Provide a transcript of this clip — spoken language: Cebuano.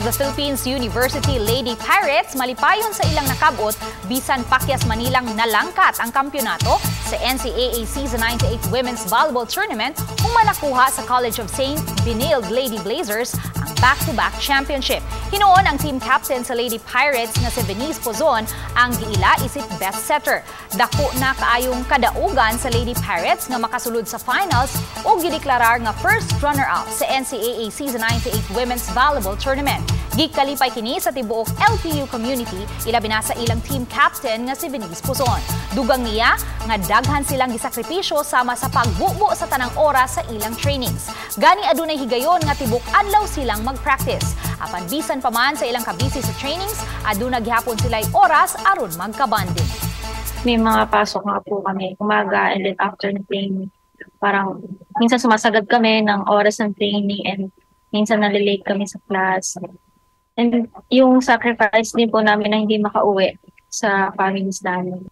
College of the Philippines University Lady Pirates malipayon sa ilang nakabot bisan pakyas man nilang nalangkat ang kampyonato sa NCAA Season 98 Women's Volleyball Tournament human nakuha sa College of St. Benilde Lady Blazers ang back-to-back championship. Hinuon ang team captain sa Lady Pirates nga si Venice Pozon ang giila isip best setter. Dako na kaayong kadaugan sa Lady Pirates nga makasulod sa finals ug gideklarar nga first runner-up sa NCAA Season 98 Women's Volleyball Tournament. Gikalipay kini sa tibuok LPU community, ilabi na sa ilang team captain nga si Venice Pozon. Dugang niya nga daghan silang gisakripisyo sama sa pagbubo sa tanang oras sa ilang trainings. Gani adunay higayon nga tibok adlaw silang mag-practice. Apan bisan pa man sa ilang kabisi sa trainings, aduna gihapon sila'y oras aron magka-bonding. May mga pasok nga po kami umaga and then after ng training. Parang minsan sumasagad kami ng oras ng training and minsan nalilate kami sa class. And yung sacrifice din po namin na hindi makauwi sa families namin.